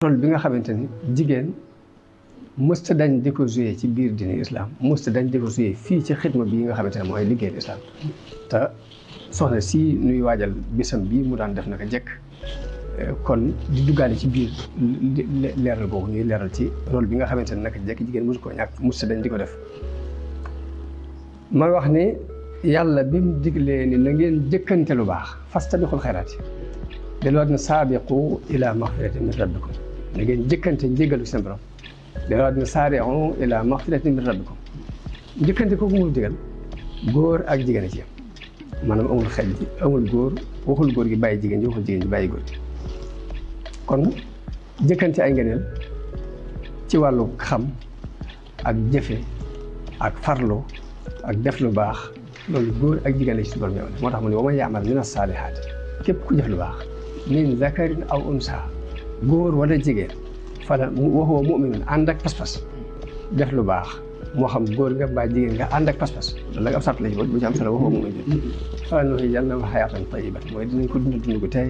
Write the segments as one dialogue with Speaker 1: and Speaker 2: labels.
Speaker 1: rôle bi nga xamante ni jigéen mësta dañ di ko joué ci biir diine islam mësta dañ di ko joué fii ci xidma bii nga xamante ne mooy liggéeyal islam te soxna si nuy waajal bisam bii mu daan def naka jekk kon di duggaale ci biir leeral boobu ñuy leeral ci rôle bi nga xamante ne naka jekk jigéen mësu koo ñàkk mësta dañ di ko def may wax ni yàlla bi mu diglee ni na ngeen jëkkante lu baax fastabiqul xayraat yi delluwaat na saabiqu ila maxfiratin min rabbikum na ngeen jëkkante njégalu seen borom delluwaat na saari'u ila maxfiratin min rabbikum njëkkante kooku mu digal góor ak jigéen a ci yam maanaam amul xel ji amul góor waxul góor gi bàyyi jigéen ji waxul jigéen ji bàyyi góor gi kon jëkkante ay ngëneel ci wàllu xam ak jëfe ak farlu ak def lu baax loolu góor ak jigéen la ci suñu borom yow moo tax mu ne wa man ya'mal mina saalihaati képp ku def lu baax min zakarin aw unsa góor wala jigéen fala wa huwa mu'minun ànd ak pas-pas def lu baax moo xam góor nga mbaa jigéen nga ànd ak pas-pas loolu la ab sart la ci bu ci am solo wa huwa mu'minun fala nuhyiyannahu hayaatan tayyibatan mooy dinañ ko dund gu tey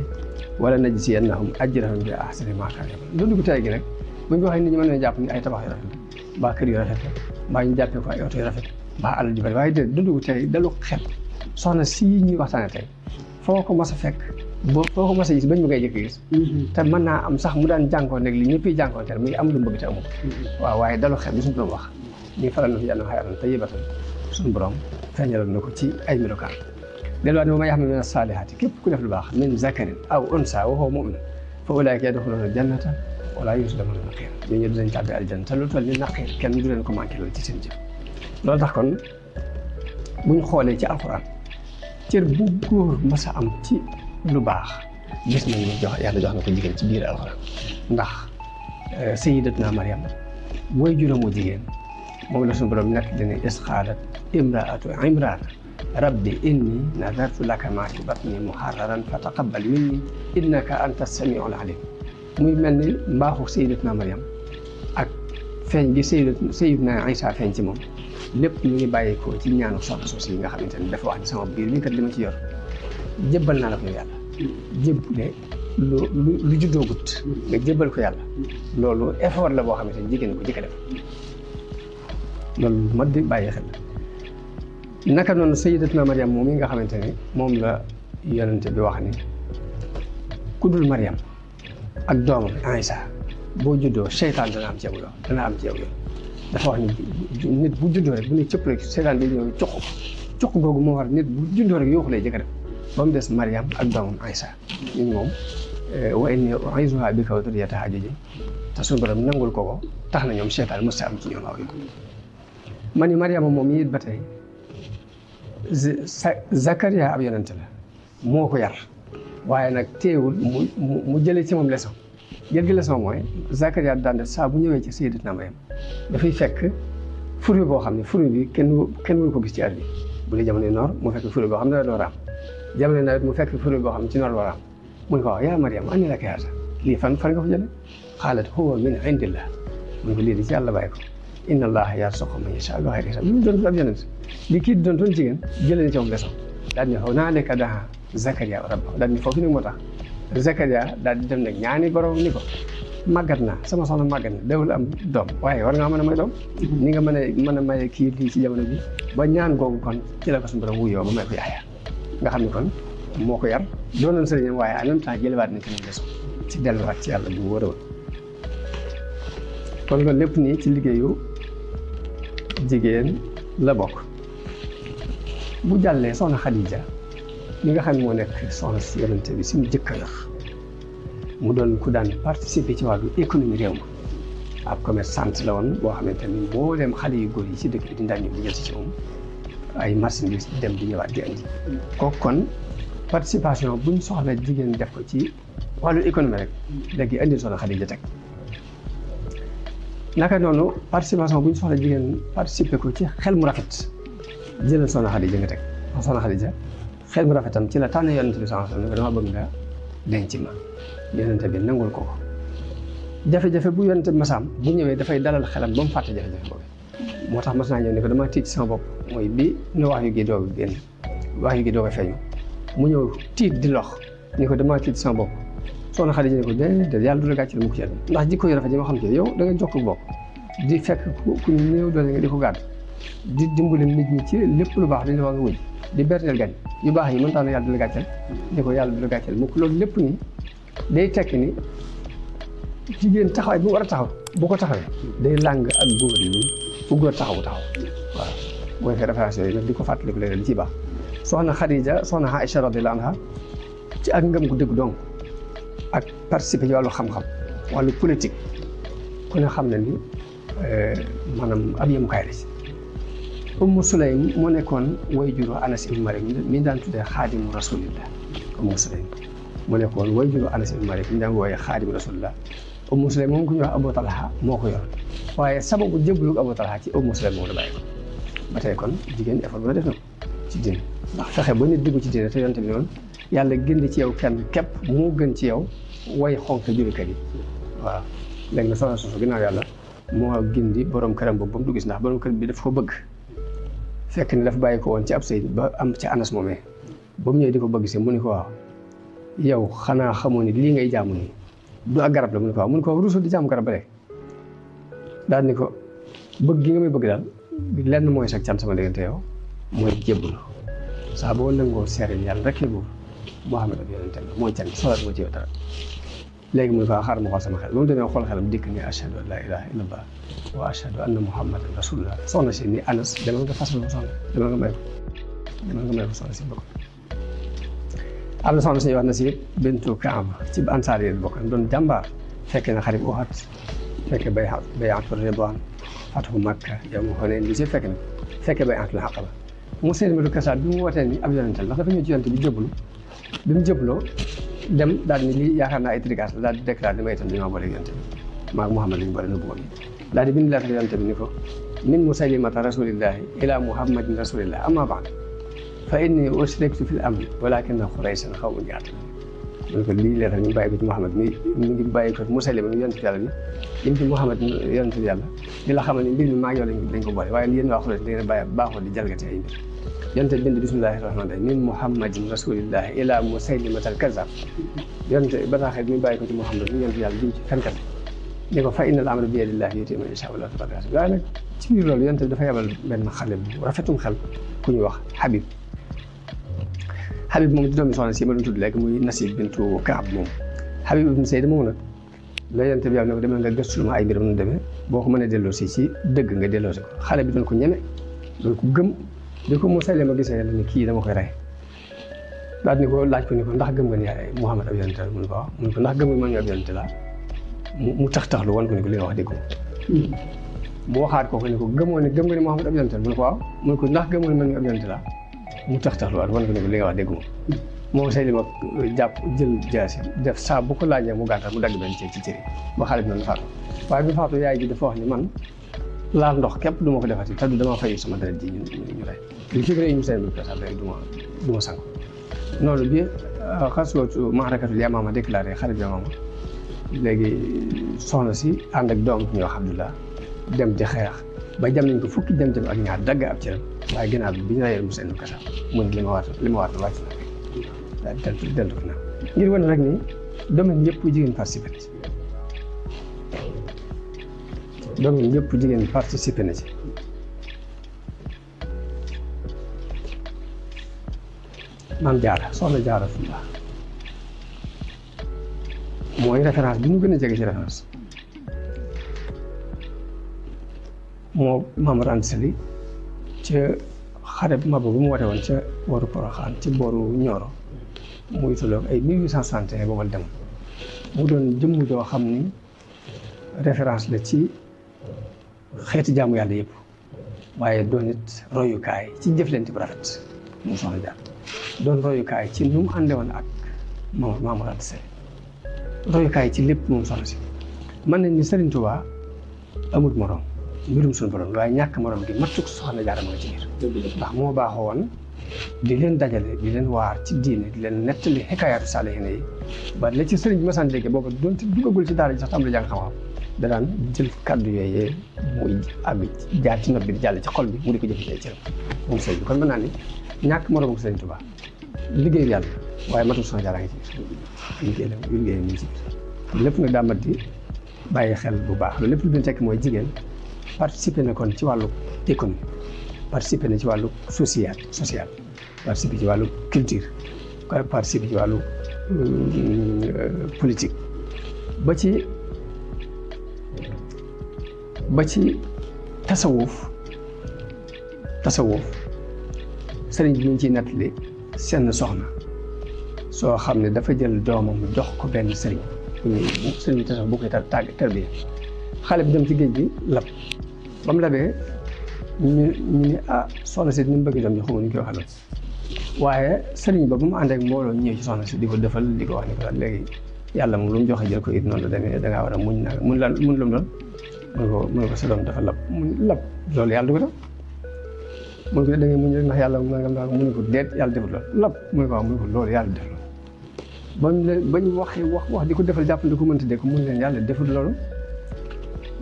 Speaker 1: wala najziyannahum ajrahum bi ahsani maa kaanu ya'maluun dund gu tey gi nag bu ñu ko waxee nit ñi mën nañu jàpp ni ay tabax yu rafet la mbaa kër yu rafet la mbaa ñu jàppee ko ay oto yu rafet mbaa alal ju bari waaye déedéet dund gu tey dalu xel soxna sii ñuy waxtaane tey foo ko mas a fekk boo foo ko mas a gis bañ mu ngay jëkk gis te mën naa am sax mu daan jànkoon rek li ñëpp yi jànkoon te muy am lu mu bëgg te amul waaw waaye dalu xel bi suñu borom wax ñu faral na fi yàlla xayatan tayyibatan suñu borom feeñaloon na ko ci ay melokaan delluwaat ne ma ya'mal mina saalihaati képp ku def lu baax min zakarin aw unsa wa huwa mu'min fa ulaa'ika yadxuluuna al-jannata wa laa yuzlamuuna naqiira ñooñu dinañ tàbbi aljanna te lu toll ni naqiir kenn du leen ko manqué loolu ci seen jëf loolu tax kon buñ xoolee ci alxuraan cër bu góor mas a am ci lu baax gis nañ ni yàlla jox na ko jigéen ci biir alxuraan ndax sayyidatuna Maryam mooy juróomu jigéen moom la suñu borom nekk dina is qaalat imraatu Imraan rabbi inni nadartu laka maa fi batni muharraran fa taqabbal minni innaka anta samiul alim muy mel ni mbaaxu sayyidatuna Maryam ak feeñ gi sayyiduna Isa feeñ ci moom lépp ñu ngi bàyyeekoo ci ñaanu soxna soosu yi nga xamante ne dafa wax ni sama biir mi kat li ma ci yor jébbal naa la ko yàlla jébbale lu juddoogut nga jébbal ko yàlla loolu effort la boo xamante ne jigéen ko jëkk a def loolu mat di bàyyi xel naka noonu sayyidatuna Maryam moom yi nga xamante ne moom la yonente bi wax ni ku dul Maryam ak doomam Isa boo juddoo seytaan dana am ci yow yoon dana am ci yow yoon dafa wax ni nit bu juddoo rek bu ne cëpp rek seytaan bi ñëw cuq googu moo war nit bu juddoo rek yooxu lay jëkk a def ba mu des Maryam ak doomam Isa ñun moom wa inni u'iizuhaa bika wa durriyyatahaa jooju te suñu borom nangul ko tax na ñoom seytaan mos a am ci ñoom aw yoon ma ni Maryam moom it ba tey Zakariya ab yonente la moo ko yar waaye nag teewul mu jëlee ci moom leçon jël gi leçon mooy Zakariya daan def saa bu ñëwee ci sayyidatuna Maryam dafay fekk fure boo xam ne fure bi kenn mënu ko gis ci at bi bu dee jamono noor mu fekk fure boo xam ne nawet war a am jamono nawet mu fekk fure boo xam ne ci noor war a am mu ne ko wax yaa Maryam anna laki haazaa lii fan nga ko jëlee qaalat huwa min indillah mu ne ko lii di ci yàlla bàyyi ko inna allaha yarzuqu man yashaa'u bi ghayri hisaab li mu doon ab yonent li kii doon jigéen jëlee na ci moom leçon daal di ne hunaalika da'aa Zakariya rabbahu daal di ne foofu nag moo tax Zakariya daal di dem nag ñaani borom ni ko màggat naa sama soxna màggat na dawul am doom waaye war ngaa mën a may doom ni nga mën a maye kii lii ci jamono bi ba ñaan googu kon ci la ko suñu borom wuyoo ba may ko Yaxya nga xam ne kon moo ko yar doonoon sëriñam waaye en même temps jëlewaat nañ ci moom leçon ci delluwaat ci yàlla bu wóor a wóor kon loolu lépp nii ci liggéeyu jigéen la bokk bu jàllee soxna Xadija li nga xam ne moo nekk soxna si yonente bi si mu jëkk a yor mu doon ku daan participer ci wàllu économie réew ma ab commerçante la woon boo xamante ni mbooleem xale yu góor yi ci dëkk bi di daan ñëw di jël si ci moom ay marchandises dem di ñëwaat di andi kooku kon participation buñ soxla jigéen def ko ci wàllu économie rek léegi indi soxna Xadija teg naka noonu participation buñ soxla jigéen participer ko ci xel mu rafet jëlal soxna Xadija nga teg soxna Xadija xel mu rafetam ci la tànn yonente bi sallallahu alayhi wa sallam dama bëgg nga denc ma yonente bi nangul ko jafe-jafe bu yonente bi masaam bu ñëwee dafay dalal xelam ba mu fàtte jafe-jafe boobu moo tax mas naa ñëw ne ko dama tiit sama bopp mooy bi nu wax yu gi doog génn wax yu gi doog a feeñu mu ñëw tiit di lox ni ko dama tiit sama bopp soxna Xadija ne ko déedéet yàlla du la gàcceel mukk ci àdduna ndax jikko yu rafet yi ma xam ci yow da nga jokk bokk di fekk ku néew doole nga di ko gàdd di dimbali nit ñi ci lépp lu baax dañ la wax nga wëj di berteel gan yu baax yi mën taa ne yàlla du la gàcceel ne ko yàlla du la gàcceel mukk loolu lépp ni day tekki ni jigéen taxawaay bu war a taxaw boo ko taxawee day làng ak góor yi fu góor taxaw waaw boo defee référence yooyu nag di ko fàttaliku léeg-léeg ci baax soxna Xadija soxna Aïcha radiyallahu anha ci ak ngëm gu dëgg donc ak participer ci wàllu xam-xam wàllu politique ku ne xam ne ni maanaam ab yemukaay la ci Ummu Sulaym moo nekkoon way juru Anas ibn Malik mi daan tuddee xaadimu rasulillah Ummu Sulaym moo nekkoon way juru Anas ibn Malik mi daan wooyee xaadimu rasulillah Ummu Sulaym moom ku ñuy wax Abu Talha moo ko yor waaye sababu jébbalu Abu Talha ci Ummu Sulaym moom la bàyyi ko ba tey kon jigéen effort bu def na ko ci diine ndax fexe ba nit dugg ci diine te yonent bi noonu yàlla gën ci yow kenn képp moo gën ci yow way xonk jullikaat yi waaw léegi nag soxna soosu ginnaaw yàlla moo gindi borom këram boobu ba mu du gis ndax borom kër bi daf ko bëgg fekk ne dafa bàyyi ko woon ci ab sëy ba am ci Anas moomee ba mu ñëwee di ko bëgg si mu ni ko waaw yow xanaa xamoo ni lii ngay jaamu nii du ak garab la mu ni ko waaw mu ni ko ruusul di jaamu garab ba rek daal ni ko bëgg gi nga may bëgg daal lenn mooy sax can sama diggante yow mooy jébbalu saa boo nangoo seere yàlla rek la buur Muhammad ab yonente la mooy can soxla moo ci yow dara léegi mu ne ko xaaral ma xool sama xel ba mu demee xool xelam dikk ni ashhadu an laa ilaaha illallah wa ashhadu anna muhammadan rasulullah soxna si ni Anas demal nga fasal ko soxna demal nga may ko soxna si bokk am na soxna si wax na si bintu Kaab ci ansaar yi bokk doon jàmbaar fekkee na xarit Uhud fekkee bay'atu ridwaan fatu Makka yow ma xoolee li si fekkee bay'atul Aqaba mu Musaylimatu Kazaab bi mu wootee ni ab yonente la ndax dafa ñëw ci yonente bi jébbalu bi mu jébbaloo dem daal ni lii yaakaar naa ay tricas la daal di déclaré damay itam dañoo boole yonente bi maag Muhammad lañu boole nëbbu bi daal di bind lettre yonente bi ni ko min Musaylimata rasulillahi ila Muhammadin rasulillahi amma ba'd fa inni ushriktu fil amri walakinna Qurayshan qawmun ya'tadun mu ne ko lii lettre ñu bàyyi ko ci Muhammad mi ngi bàyyi ko Musaylima mi yonente bi yàlla bi lim ci Muhammad yonente bi yàlla di la xamal ni mbir mi maa ngi yow dañ ko boole waaye yéen waa Quraysh da ngeen bàyyi baaxoo di jalgati ay mbir yonte bind bismillahi rahmaani rahim min Muhammadin rasulillahi ila Musaylimatal Kazzab yonte bataaxee mi bàyyi ko ci Muhammad mi yonte yàlla jëm ci fenkat ni ko fa innal amra bi yadillahi yu'tiihi man yashaa'u wa laa tubarri'u waaye nag ci biir loolu yonte bi dafa yebal benn xale bu rafetum xel ku ñuy wax Habib moom di doomi soxna si ma doon tudd léegi muy Nasib bintu Kaab moom Habib ibn Sayd moom nag la yonte bi yàlla ne ko demal nga gëstu ma ay mbiram nu demee boo ko mënee delloo si ci dëgg nga delloo si ko xale bi doon ko ñeme doon ko gëm di ko Musaylima gisee yàlla ni kii dama koy rey daal ni ko laaj ko ni ko ndax gëm nga ni Muhammad ab yonente la mu ne ko waaw mu ne ko ndax gëm nga man ab yonente la mu tax-taxlu wan ko ni ko li nga wax dégg mu waxaat ko ni ko gëmoo ne gëm nga ni Muhammad ab yonente la mu ne ko waaw mu ne ko ndax gëmoo ne man ab yonente la mu tax-taxlu waat wan ko ni ko li nga wax dégg moom Musaylima jàpp jël jaasi def saa bu ko laajee mu gàttal mu dagg benn ci cëri ba xale bi noonu faatu waaye bi faatu yaay ji dafa wax ni man laal ndox képp du ma ko defati te du dama fayu sama deret ji ñu rey li ci gën a Musaylimatu Kazaab rek du ma sang noonu bi xaswatu Ma'rakatul Yamaama déclaré xare bi Yamaama léegi soxna si ànd ak doom ñuy wax Abdullah dem di xeex ba jam nañ ko fukki jam-jam ak ñaar dagg ab cëram waaye ginnaaw bi ñu reyee Musaylimatu Kazaab mu ne li ma waat wàcc na daal di dellu ko nag ngir wane rek ni domaine yëpp jigéen participé na ci domaine yëpp jigéen participé na ci Maam Jaara soxna Jaara Fulla mooy référence bi ñu gën a jege ci référence moo Maam Mor Anta Sali ca xare bu mag bu mu woote woon ca booru Porokhane ci booru Nioro muy tolloog ay 1861 boobu la dem mu doon jëmm joo xam ni référence la ci xeeti jaamu yàlla yëpp waaye doon it royukaay ci jëflante bu rafet moom soxna Jaara doon royukaay ci nu mu ànde woon ak Maam Mor Anta Sali royukaay ci lépp moom soxna si mën nañ ni Serigne Touba amut morom mbirum suñu borom waaye ñàkk morom gi matuk soxna Jaara ma nga ci biir ndax moo baaxoo woon di leen dajale di leen waar ci diine di leen nettali xikaayaatu saalihiin yi ba la ci sëriñ bi ma sant léegi boobu doonte duggagul ci daara ji sax tam la jàng xam-xam da daan jël kàddu yooyee muy àgg jaar ci nopp bi di jàll ci xol bi mu di ko jëfandikoo ci moom sëriñ bi kon mën naa ni ñàkk moromu Sëriñ Tuubaa liggéeyu yàlla waaye matul soxna Jaara ngi ci biir liggéeyam ñu ci biir lépp nag daa mat di bàyyi xel bu baax loolu lépp lu ñu tekk mooy jigéen participer na kon ci wàllu économie participer na ci wàllu social participer ci wàllu culture participer ci wàllu politique ba ci tasawuf sëriñ bi ñu ngi ciy nettali seen soxna soo xam ne dafa jël doomam jox ko benn sëriñ tasawuf bu koy tarbiya xale bi dem ci géej gi lab ba mu labee ñu ne soxna si ni mu bëgg doom ji xamu ñu koy waxaloon waaye sëriñ ba mu ànd ak mbooloo ñëw ci soxna si di ko defal di ko wax ni ko daal léegi yàlla moom lu mu joxe jël ko it noonu la demee da ngaa war a muñ naa mun lu mu doon mun ko sa doom dafa lab loolu yàlla du ko def mun ko da ngay muñ rek ndax yàlla nangam naa mu ne ko déet yàlla defut loolu lab mu ne ko waaw mu ne ko loolu yàlla def loolu bañ waxee wax di ko defal jàppandi ko mënta dégg mun leen yàlla defut loolu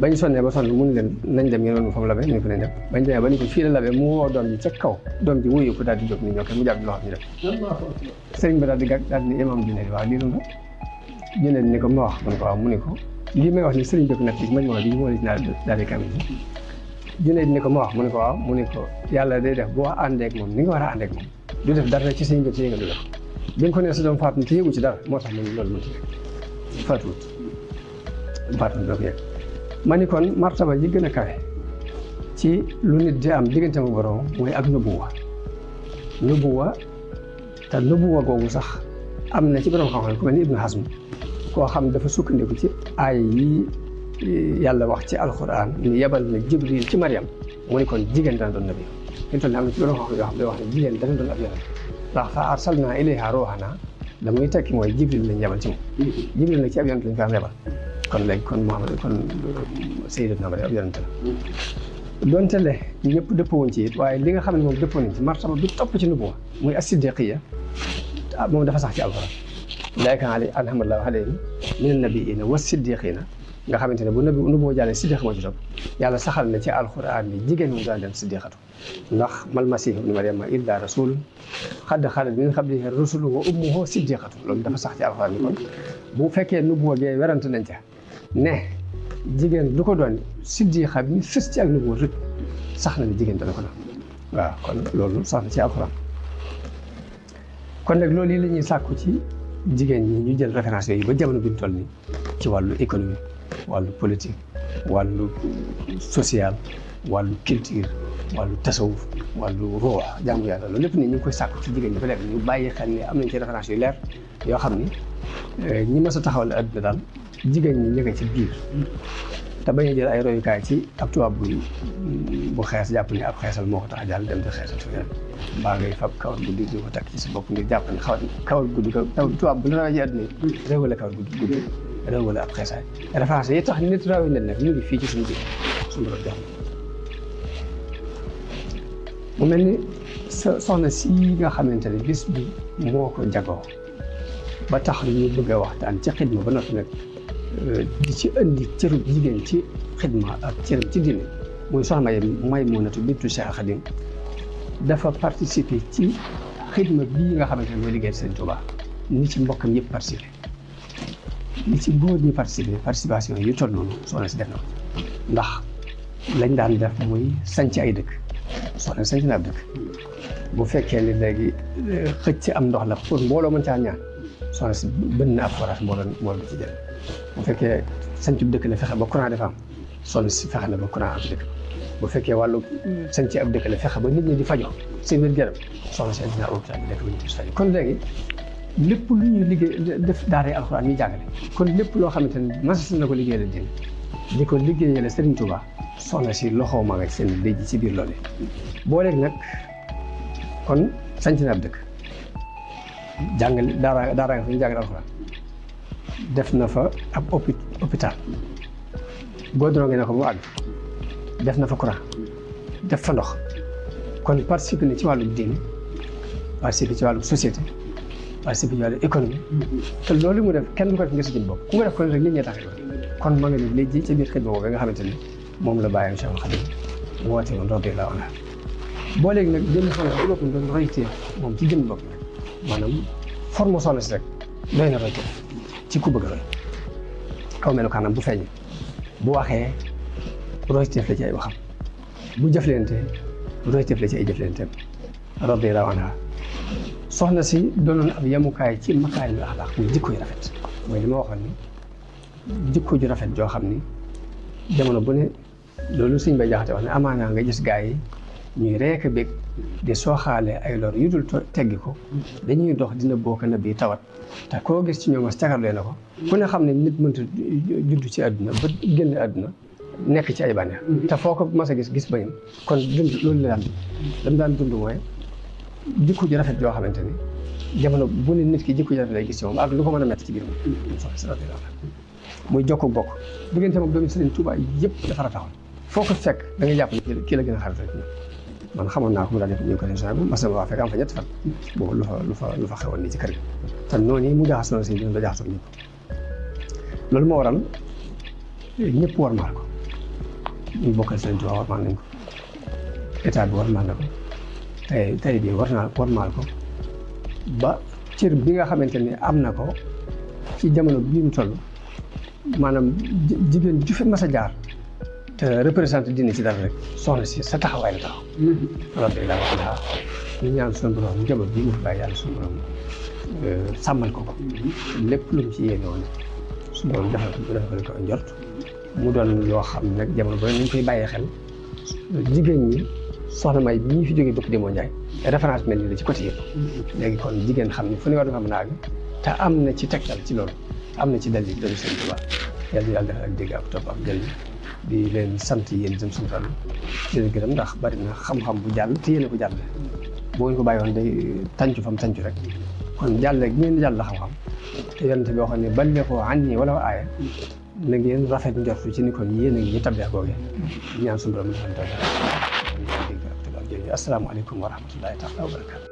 Speaker 1: bañ sonnee ba sonn mun leen nañ dem ngeen woon fa mu labee ñu ko nañ dem bañ demee ba ni ko fii la labee mu woo doom ji ca kaw doom ji wuyu ko daal di jóg ni ñoo kenn mu jàpp loo xam ñu def sëriñ ba daal di gàgg daal di ne imam Junayd waaw lii lu nga Junayd ni ko ma wax mu ne ko waaw mu ne ko lii may wax ni sëriñ bi nekk ci ma bi moo la daal di kamil Junayd ni ko ma wax mu ne ko waaw mu ne ko yàlla day def boo àndeek moom ni nga war a àndeek moom du def dara ci sëñ ci yëngal du def bi nga ko nee sa doom faatu te yëgu ci dara moo tax man loolu mënti nekk faatuwut doo ko yëg ma ni kon martaba yi gën a kawe ci lu nit di am diggante ma borom mooy ak nubuwa te nubuwa googu sax am na ci borom xam-xam ku mel ni Ibnu Hazm koo xam dafa sukkandiku ci aay yi yàlla wax ci alquran ni yebal na Jibril ci Mariam mu ni kon jigéen dana doon nabi fi toll ne am na ci borom xam-xam yoo xam day wax ne jigéen dana doon ab yonent ndax fa arsalna ilayha ruuhanaa la muy tekki mooy Jibril lañ yebal ci moom Jibril nag ci ab yonent lañ ko am yebal kon léegi kon Muhammad kon Sayyidatuna Mariam ab yonent la donte le ñëpp dëppoo woon ci it waaye li nga xam ne moom dëppoo nañ ci martaba bi topp ci nubuwa muy as-siddiqiyya moom dafa sax ci alquran ulaa'ika an'ama Allaahu alayhim mina nabiyyiina wa siddiqiina nga xamante ne bu nubuwa jàllee siddiq moo ci topp yàlla saxal na ci alquran ni jigéen moom daan dem siddiqatu ndax mal masiihu ibnu Maryama illaa rasuulun qad xalat min qablihi rusulu wa ummuhu siddiqatu loolu dafa sax ci alquran ni kon bu fekkee nubuwa gee werante nañ ca ne jigéen du ko doon siddiqa bi fës ci ak nubuwa rek sax na ne jigéen dana ko doon waaw kon loolu sax na ci alquran kon nag loolu yi la ñuy sàkku ci jigéen ñi ñu jël référence yooyu ba jamono bi ñu toll nii ci wàllu économie wàllu politique wàllu social wàllu culture wàllu tasawuf wàllu ruux jaamu yàlla loolu lépp ni ñu ngi koy sàkku ci jigéen ñi ba léegi ñu bàyyi xel ne am nañ ci référence yu leer yoo xam ni ñi mës a taxawal adduna daal jigéen ñi ñu ngi ci biir te bañ a jël ay royukaay ci ab tubaab bu xees jàpp ni ab xeesal moo ko tax a jàll dem di xeesal su mbaa ngay fab kawar guddi di ko takk ci sa bopp ngir jàpp ni kawar guddi tubaab bu la rawee ci adduna yi réewale kawar guddi réewale ab xeesaay référence yi tax nit rawee nit nag ñu ngi fii ci suñu biir suñu borom jox mu mel ni soxna si nga xamante ne bis bi moo ko jagoo ba tax ñu bëgg a waxtaan ci xidma ba noppi nag di ci indi cërub jigéen ci xidma ak cërub ci diine muy soxna Maymunatu bintu Cheikh Khadim dafa participer ci xidma bii nga xamante ne mooy liggéey Sëriñ Tuubaa ni ci mbokkam yëpp participer ni ci góor ñi participation yu toll noonu soxna si def na ko ndax lañ daan def muy sanc ay dëkk soxna sanc na ab dëkk bu fekkee ni léegi xëcc am ndox la pour mbooloo mën caa ñaan soxna si bën na ab forage mbooloo ci jël bu fekkee sanc dëkk la fexe ba courant dafa am soxna si fexe na ba courant am dëkk bu fekkee wàllu sanc ab dëkk la fexe ba nit ñi di fajo seen wér gu soxna si dina hôpital bi dëkk ba ñu di fajo kon léegi lépp lu ñuy liggéey def daaree alxuraan ñuy jàngale kon lépp loo xamante ne mas na ko liggéeyal diine di ko liggéeyale Serigne Touba soxna si loxo ma nga seen léegi ci biir loolu booleeg nag kon sanc na ab dëkk jàngale daara nga fa ñu jàngale alxuraan def na fa ab hôpital goudron na ko mu àgg def na fa courant def fa ndox kon participer na ci wàllu diine participer ci wàllu société participer ci wàllu économie te loolu mu def kenn du ko def nga si jëm bopp ku mu def kon rek nit ñi tax kon ma nga ne léegi ci biir xidma boobu nga xamante ne moom la bàyyam Cheikh Khadim woote woon radiyallaahu anha boo léegi nag jënd soxna si boppam doon roytee moom ci jëm bopp nag maanaam forme soxna si rek doy na roy ko ci ku bëgg a roy aw melokaanam bu feeñ bu waxee royteef la ci ay waxam bu jëflante royteef la ci ay jëflanteem radiyallahu anha soxna si doonoon ab yemukaay ci makaarimul axlaaq muy jikko yu rafet mooy li ma waxoon ni jikko ju rafet joo xam ni jamono bu ne loolu Sëñ Bay Jaxate wax ne amaanaa nga gis gaa yi ñuy reek a bég di sooxaale ay lor yu dul teggi ko dañuy dox dina bokk na bii tawat te koo gis ci ñoom as cagarlee na ko ku ne xam ne nit mënta judd ci àdduna ba génn àdduna nekk ci ay bànneex te foo ko mas a gis bañam kon dund loolu la daan dund mooy jikko ju rafet joo xamante ni jamono bu ne nit ki jikko ju rafet lay gis ci moom ak lu ko mën a métti ci biir moom muy jokku bokk diggante moom doomi Sëriñ Tuubaa yëpp dafa rataxoon foo ko fekk da nga jàpp ne kii la gën a xarit rek man xamoon naa ko mu daal def ñu ko région bu mas na waa fekk am fa ñetti fan boobu lu fa xewoon nii ci kër gi te noonu yi mu jaxasoo si ñun da jaxasoo ñëpp loolu moo waral ñëpp warmaal ko ñu bokkal Sëriñ Tuubaa warmaal nañ ko état bi warmaal na ko tey bi warmaal ko ba cër bi nga xamante ni am na ko ci jamono bii mu toll maanaam jigéen ju fi mas a jaar te représenté dina ci dara rek soxna si sa taxawaay la taxaw radiyallaahu anhaa ñu ñaan suñu borom njaboot bi mu fi bàyyi yàlla suñu borom sàmmal ko lépp lu mu ci yéene woon suñu borom defal ko njort mu doon loo xam ne nag jamono bu ne ñu koy bàyyee xel jigéen ñi soxna May bi ñu fi jógee bëgg demoo Njaay référence mel ni la ci côté yëpp léegi kon jigéen xam ne fu ne war na fa mën a àgg te am na ci tegtal ci loolu am na ci dalil doon Sëriñ Tuubaa yàlla defal ak dégg ak topp ak jël di leen sant yéen itam suñu fàllu di leen gërëm ndax bari na xam-xam bu jàll te yéen a ko jàll boo ngeen ko bàyyi woon day tàncu fam tàncu rek kon jàll ngeen jàll xam-xam te yonent bi waxoon ne ballighuu annii walaw aaya na ngeen rafet njortu ci ni kon yéen a ngi ñu tabbee googe ñaan suñu borom defal taw asalaamaaleykum wa rahmatullahi taala wa barakatu